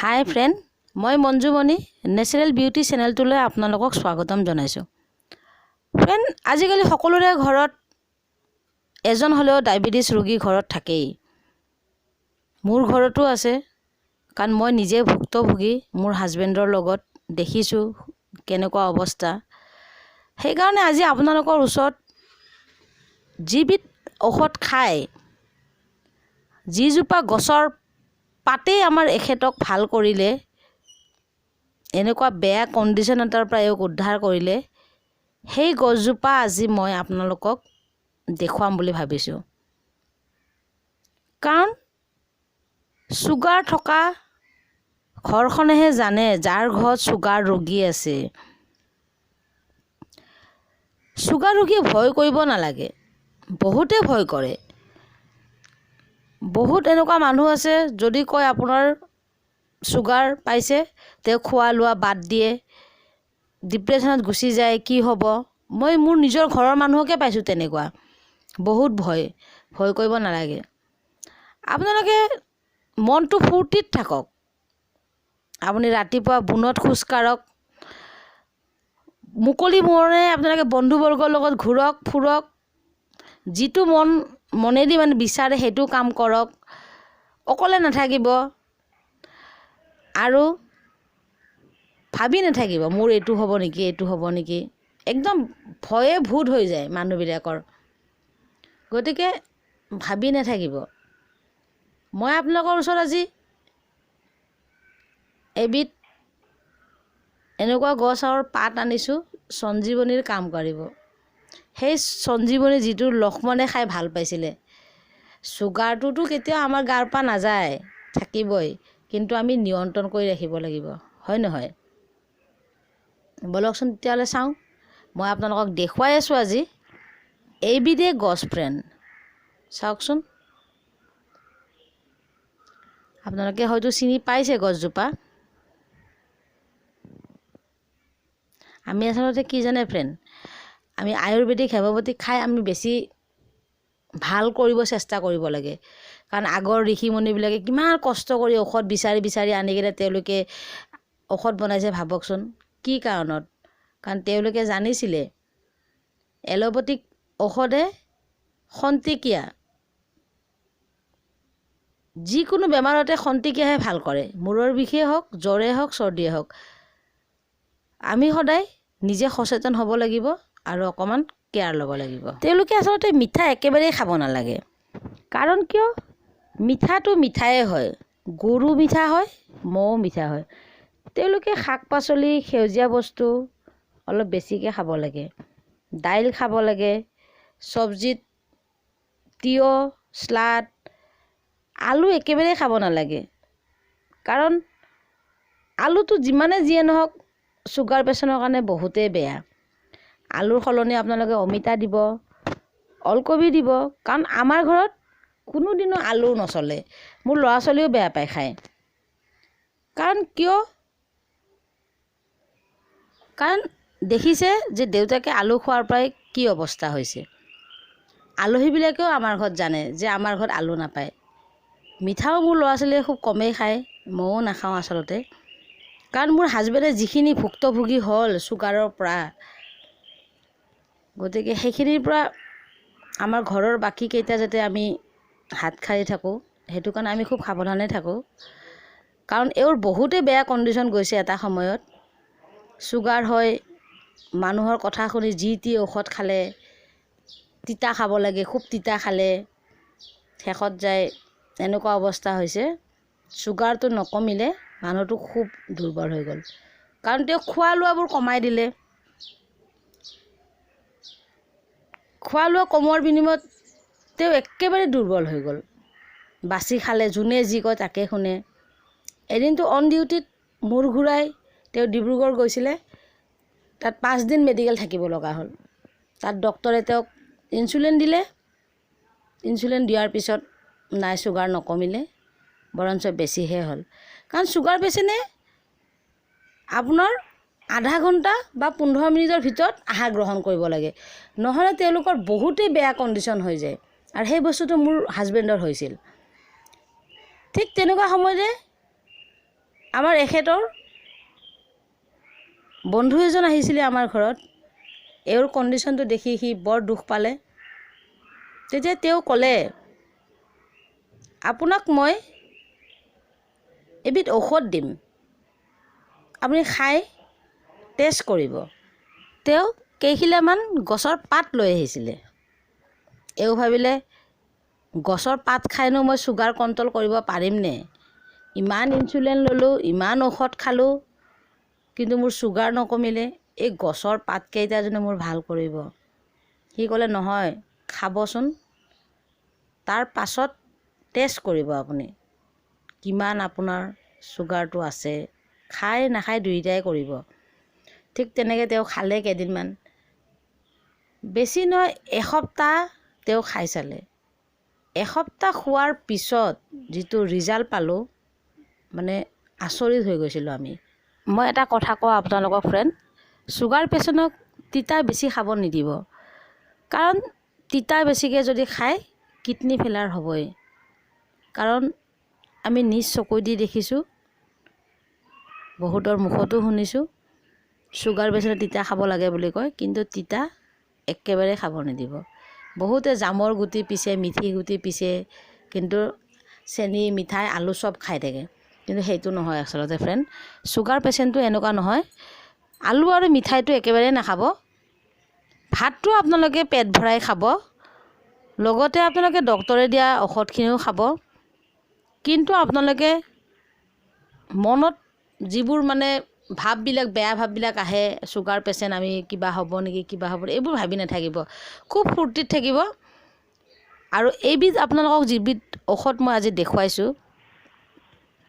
হাই friend, মই Manjumoni, natural beauty চেনেলটোলৈ আপোনালোকক স্বাগতম জনাইছোঁ। ফ্ৰেণ্ড, আজিকালি সকলোৰে ঘৰত এজন হ'লেও ডায়েবেটিছ ৰোগী ঘৰত থাকেই। মোৰ ঘৰতো আছে, কাৰণ মই নিজে ভুক্তভোগী। মোৰ হাজবেণ্ডৰ লগত দেখিছোঁ কেনেকুৱা অৱস্থা। সেইকাৰণে আজি আপোনালোকৰ ওচৰত যিবিধ ঔষধ খায়, যিজোপা গছৰ পাতেই আমাৰ এখেতক ভাল কৰিলে, এনেকুৱা বেয়া কণ্ডিশ্যন এটাৰ পৰা এওঁক উদ্ধাৰ কৰিলে, সেই গছজোপা আজি মই আপোনালোকক দেখুৱাম বুলি ভাবিছোঁ। কাৰণ চুগাৰ থকা ঘৰখনেহে জানে, যাৰ ঘৰত চুগাৰ ৰোগী আছে। চুগাৰ ৰোগীয়ে ভয় কৰিব নালাগে। বহুতে ভয় কৰে। বহুত এনেকুৱা মানুহ আছে, যদি কয় আপোনাৰ চুগাৰ পাইছে, তেওঁ খোৱা লোৱা বাদ দিয়ে, ডিপ্ৰেশ্যনত গুচি যায়, কি হ'ব। মই মোৰ নিজৰ ঘৰৰ মানুহকে পাইছোঁ তেনেকুৱা। বহুত ভয় ভয় কৰিব নালাগে। আপোনালোকে মনটো ফূৰ্তিত থাকক। আপুনি ৰাতিপুৱা বোনত খোজকাঢ়ক, মুকলি মনে আপোনালোকে বন্ধুবৰ্গৰ লগত ঘূৰক ফুৰক, যিটো মন মনেদি মানে বিচাৰে সেইটো কাম কৰক, অকলে নাথাকিব আৰু ভাবি নাথাকিব মোৰ এইটো হ'ব নেকি, এইটো হ'ব নেকি। একদম ভয়ে ভূত হৈ যায় মানুহবিলাকৰ। গতিকে ভাবি নাথাকিব। মই আপোনালোকৰ ওচৰত আজি এবিধ এনেকুৱা গছৰ পাত আনিছোঁ, সঞ্জীৱনীৰ কাম কৰিব। সেই সঞ্জীৱনী যিটো লক্ষ্মণে খাই ভাল পাইছিলে। চুগাৰটোতো কেতিয়াও আমাৰ গাৰ পৰা নাযায়, থাকিবই, কিন্তু আমি নিয়ন্ত্ৰণ কৰি ৰাখিব লাগিব, হয় নহয়? ব'লকচোন তেতিয়াহ'লে চাওঁ। মই আপোনালোকক দেখুৱাই আছোঁ আজি এইবিধেই গছ। ফ্ৰেণ্ড, চাওকচোন, আপোনালোকে হয়তো চিনি পাইছে গছজোপা। আমি আচলতে কি জানে ফ্ৰেণ্ড, আমি আয়ুৰ্বেদিক হেম'পেথিক খাই আমি বেছি ভাল কৰিব চেষ্টা কৰিব লাগে। কাৰণ আগৰ ঋষিমুনিবিলাকে কিমান কষ্ট কৰি ঔষধ বিচাৰি বিচাৰি আনি কিনে তেওঁলোকে ঔষধ বনাইছে, ভাবকচোন কি কাৰণত। কাৰণ তেওঁলোকে জানিছিলে এল'পেথিক ঔষধে খন্তেকীয়া, যিকোনো বেমাৰতে খন্তেকীয়াহে ভাল কৰে, মূৰৰ বিষেই হওক, জ্বৰেই হওক, চৰ্দিয়ে হওক। আমি সদায় নিজে সচেতন হ'ব লাগিব আৰু অকণমান কেয়াৰ ল'ব লাগিব। তেওঁলোকে আচলতে মিঠা একেবাৰেই খাব নালাগে। কাৰণ কিয়? মিঠাটো মিঠাই হয়, গুৰো মিঠা হয়, মৌও মিঠা হয়। তেওঁলোকে শাক পাচলি, সেউজীয়া বস্তু অলপ বেছিকৈ খাব লাগে, দাইল খাব লাগে, চব্জিত তিয়ঁহ, চালাড, আলু একেবাৰেই খাব নালাগে। কাৰণ আলুটো যিমানে যিয়ে নহওক চুগাৰ পেচেণ্টৰ কাৰণে বহুতেই বেয়া। আলুৰ সলনি আপোনালোকে অমিতা দিব, ওলকবি দিব। কাৰণ আমাৰ ঘৰত কোনোদিনো আলু নচলে, মোৰ ল'ৰা ছোৱালীও বেয়া পায় খায়। কাৰণ কিয়? কাৰণ দেখিছে যে দেউতাকে আলু খোৱাৰ পৰাই কি অৱস্থা হৈছে। আলহীবিলাকেও আমাৰ ঘৰত জানে যে আমাৰ ঘৰত আলু নাপায়। মিঠাও মোৰ ল'ৰা ছোৱালীয়ে খুব কমেই খায়, ময়ো নাখাওঁ আচলতে। কাৰণ মোৰ হাজবেণ্ডে যিখিনি ভুক্তভোগী হ'ল চুগাৰৰ পৰা, গতিকে সেইখিনিৰ পৰা আমাৰ ঘৰৰ বাকীকেইটা যাতে আমি হাত সাৰি থাকোঁ, সেইটো কাৰণে আমি খুব সাৱধানে থাকোঁ। কাৰণ এওঁৰ বহুতেই বেয়া কণ্ডিশ্যন গৈছে এটা সময়ত। চুগাৰ হৈ মানুহৰ কথা শুনি যি টি ঔষধ খালে, তিতা খাব লাগে, খুব তিতা খালে, শেষত যায় এনেকুৱা অৱস্থা হৈছে, চুগাৰটো নকমিলে মানুহটো খুব দুৰ্বল হৈ গ'ল। কাৰণ তেওঁ খোৱা লোৱাবোৰ কমাই দিলে। খোৱা লোৱা কমোৱাৰ বিনিময়ত তেওঁ একেবাৰে দুৰ্বল হৈ গ'ল। বাচি খালে, যোনে যি কয় তাকে শুনে। এদিনতো অন ডিউটিত মূৰ ঘূৰাই তেওঁ ডিব্ৰুগড় গৈছিলে, তাত 5 দিন মেডিকেল থাকিব লগা হ'ল। তাত ডক্টৰে তেওঁক ইনচুলিন দিলে। ইনচুলিন দিয়াৰ পিছত নাই, চুগাৰ নকমিলে, বৰঞ্চ বেছিহে হ'ল। কাৰণ চুগাৰ পেচেণ্টে আপোনাৰ আধা ঘণ্টা বা 15 মিনিটৰ ভিতৰত আহাৰ গ্ৰহণ কৰিব লাগে, নহ'লে তেওঁলোকৰ বহুতেই বেয়া কণ্ডিশ্যন হৈ যায়। আৰু সেই বস্তুটো মোৰ হাজবেণ্ডৰ হৈছিল। ঠিক তেনেকুৱা সময়তে আমাৰ এখেতৰ বন্ধু এজন আহিছিলে আমাৰ ঘৰত। এওঁৰ কণ্ডিশ্যনটো দেখি সি বৰ দুখ পালে। তেতিয়া তেওঁ ক'লে, আপোনাক মই এবিধ ঔষধ দিম, আপুনি খাই টেষ্ট কৰিব। তেওঁ কেইখিলামান গছৰ পাত লৈ আহিছিলে। এওঁ ভাবিলে, গছৰ পাত খাইনো মই চুগাৰ কণ্ট্ৰল কৰিব পাৰিমনে? ইমান ইনচুলিন ল'লোঁ, ইমান ঔষধ খালোঁ, কিন্তু মোৰ চুগাৰ নকমিলে। এই গছৰ পাতকেইটা জানো মোৰ ভাল কৰিব? সি ক'লে, নহয়, খাবচোন, তাৰ পাছত টেষ্ট কৰিব আপুনি কিমান আপোনাৰ চুগাৰটো আছে। খাই নাখায় দুয়োটাই কৰিব। ঠিক তেনেকৈ তেওঁ খালে কেইদিনমান, বেছি নহয়, এসপ্তাহ তেওঁ খাই চালে। এসপ্তাহ খোৱাৰ পিছত যিটো ৰিজাল্ট পালোঁ, মানে আচৰিত হৈ গৈছিলোঁ আমি। মই এটা কথা কওঁ আপোনালোকক ফ্ৰেণ্ড, চুগাৰ পেচেণ্টক তিতা বেছি খাব নিদিব, কাৰণ তিতা বেছিকৈ যদি খায়, কিডনী ফেইলাৰ হ'বই। কাৰণ আমি নিজ চকু দি দেখিছোঁ, বহুতৰ মুখতো শুনিছোঁ, চুগাৰ পেচেণ্টে তিতা খাব লাগে বুলি কয়, কিন্তু তিতা একেবাৰে খাব নিদিব। বহুতে জামৰ গুটি পিছে, মিথি গুটি পিছে, কিন্তু চেনি, মিঠাই, আলু চব খাই থাকে। কিন্তু সেইটো নহয় আচলতে ফ্ৰেণ্ড, চুগাৰ পেচেণ্টটো এনেকুৱা নহয়। আলু আৰু মিঠাইটো একেবাৰে নাখাব। ভাতটো আপোনালোকে পেট ভৰাই খাব, লগতে আপোনালোকে ডক্তৰে দিয়া ঔষধখিনিও খাব। কিন্তু আপোনালোকে মনত যিবোৰ মানে ভাৱবিলাক, বেয়া ভাৱবিলাক আহে, চুগাৰ পেচেণ্ট আমি, কিবা হ'ব নেকি, কিবা হ'ব, এইবোৰ ভাবি নাথাকিব। খুব ফূৰ্তিত থাকিব। আৰু এইবিধ আপোনালোকক যিবিধ ঔষধ মই আজি দেখুৱাইছোঁ,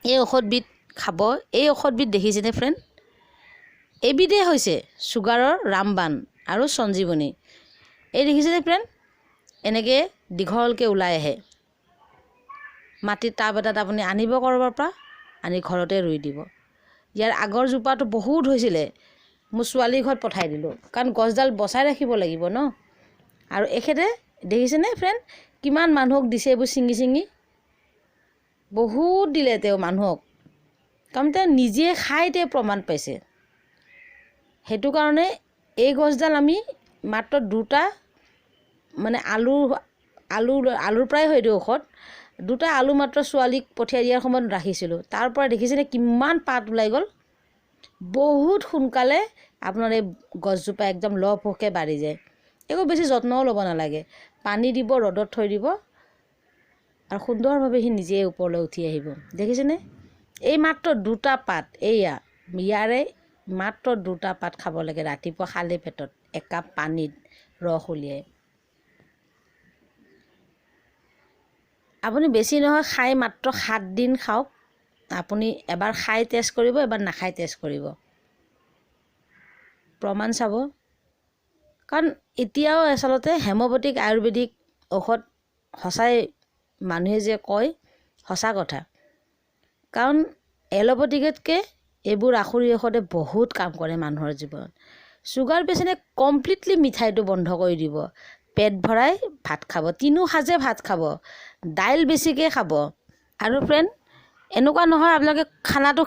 এই ঔষধবিধ খাব। এই ঔষধবিধ দেখিছেনে ফ্ৰেণ্ড? এইবিধেই হৈছে চুগাৰৰ ৰামবাণ আৰু সঞ্জীৱনী। এই দেখিছেনে ফ্ৰেণ্ড? এনেকৈ দীঘলকৈ ওলাই আহে। মাটিৰ টাব এটাত আপুনি আনিব ক'ৰবাৰ পৰা, আনি ঘৰতে ৰুই দিব। ইয়াৰ আগৰ জোপাটো বহুত হৈছিলে, মোৰ ছোৱালীৰ ঘৰত পঠাই দিলোঁ, কাৰণ গছডাল বচাই ৰাখিব লাগিব ন। আৰু এখেতে দেখিছেনে ফ্ৰেণ্ড, কিমান মানুহক দিছে এইবোৰ ছিঙি ছিঙি। বহুত দিলে তেওঁ মানুহক, কাৰণ তেওঁ নিজে খাই তেওঁ প্ৰমাণ পাইছে। সেইটো কাৰণে এই গছডাল আমি মাত্ৰ দুটা মানে আলু আলু আলুৰ পৰাই হয় এইটো ঔষধ। দুটা আলু মাত্ৰ ছোৱালীক পঠিয়াই দিয়াৰ সময়ত ৰাখিছিলোঁ। তাৰ পৰা দেখিছেনে কিমান পাত ওলাই গ'ল? বহুত সোনকালে আপোনাৰ এই গছজোপা একদম লহপহকৈ বাঢ়ি যায়। একো বেছি যত্নও ল'ব নালাগে। পানী দিব, ৰ'দত থৈ দিব আৰু সুন্দৰভাৱে সি নিজে ওপৰলৈ উঠি আহিব। দেখিছেনে? এই মাত্ৰ দুটা পাত, এইয়া ইয়াৰে মাত্ৰ দুটা পাত খাব লাগে ৰাতিপুৱা খালী পেটত একাপ পানীত ৰস উলিয়াই। আপুনি বেছি নহয়, খাই মাত্ৰ 7 দিন খাওক। আপুনি এবাৰ খাই টেষ্ট কৰিব, এবাৰ নাখাই টেষ্ট কৰিব, প্ৰমাণ চাব। কাৰণ এতিয়াও আচলতে হেম'পেথিক, আয়ুৰ্বেদিক ঔষধ সঁচাই মানুহে যে কয়, সঁচা কথা। কাৰণ এল'পেথিকতকৈ এইবোৰ আখুৰী ঔষধে বহুত কাম কৰে মানুহৰ জীৱনত। চুগাৰ পেচেণ্টে কমপ্লিটলি মিঠাইটো বন্ধ কৰি দিব, পেট ভৰাই ভাত খাব, তিনিও সাজে ভাত খাব, দাইল বেছিকৈ খাব। আৰু ফ্ৰেণ্ড, এনেকুৱা নহয় আপোনালোকে খানাটো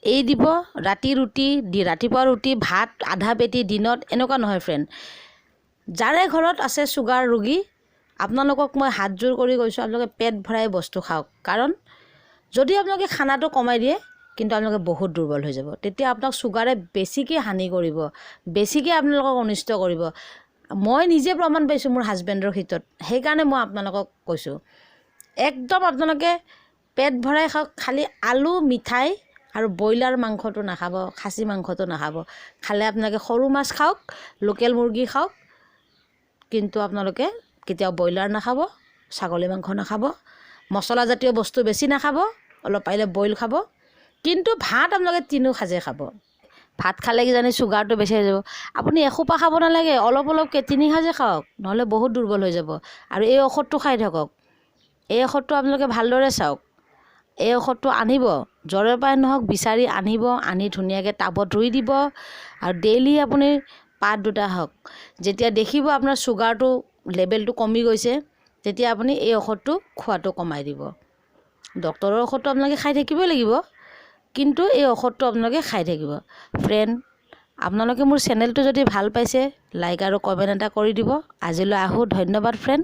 এৰি দিব, ৰাতি ৰুটি দি, ৰাতিপুৱা ৰুটি ভাত আধা পেটি দিনত, এনেকুৱা নহয় ফ্ৰেণ্ড। যাৰে ঘৰত আছে চুগাৰ ৰোগী, আপোনালোকক মই হাতযোৰ কৰি কৈছোঁ, আপোনালোকে পেট ভৰাই বস্তু খাওক। কাৰণ যদি আপোনালোকে খানাটো কমাই দিয়ে, কিন্তু আপোনালোকে বহুত দুৰ্বল হৈ যাব। তেতিয়া আপোনাক চুগাৰে বেছিকৈ হানি কৰিব, বেছিকৈ আপোনালোকক অনিষ্ট কৰিব। মই নিজে প্ৰমাণ পাইছোঁ মোৰ হাজবেণ্ডৰ ক্ষেত্ৰত, সেইকাৰণে মই আপোনালোকক কৈছোঁ, একদম আপোনালোকে পেট ভৰাই খাওক। খালি আলু, মিঠাই আৰু ব্ৰইলাৰ মাংসটো নাখাব, খাচী মাংসটো নাখাব। খালে আপোনালোকে সৰু মাছ খাওক, লোকেল মুৰ্গী খাওক, কিন্তু আপোনালোকে কেতিয়াও ব্ৰইলাৰ নাখাব, ছাগলী মাংস নাখাব, মছলাজাতীয় বস্তু বেছি নাখাব, অলপ পাৰিলে বইল খাব। কিন্তু ভাত আপোনালোকে তিনিও সাজে খাব। ভাত খালে কিজানি চুগাৰটো বেছি হৈ যাব। আপুনি এসোপা খাব নালাগে, অলপ অলপকৈ তিনি সাজে খাওক, নহ'লে বহুত দুৰ্বল হৈ যাব। আৰু এই ঔষধটো খাই থাকক। এই ঔষধটো আপোনালোকে ভালদৰে চাওক। এই ঔষধটো আনিব, য'ৰে পৰাই নহওক বিচাৰি আনিব, আনি ধুনীয়াকৈ টাবত ৰুই দিব আৰু ডেইলি আপুনি পাত দুটা হওক। যেতিয়া দেখিব আপোনাৰ চুগাৰটো লেভেলটো কমি গৈছে, তেতিয়া আপুনি এই ঔষধটো খোৱাটো কমাই দিব। ডক্তৰৰ ঔষধটো আপোনালোকে খাই থাকিবই লাগিব। কিন্তু এই ঔষধটো আপোনালোকে খাই থাকিব। ফ্ৰেণ্ড, আপোনালোকে মোৰ চেনেলটো যদি ভাল পাইছে, লাইক আৰু কমেণ্ট এটা কৰি দিব। আজিলৈ আহোঁ, ধন্যবাদ ফ্ৰেণ্ড।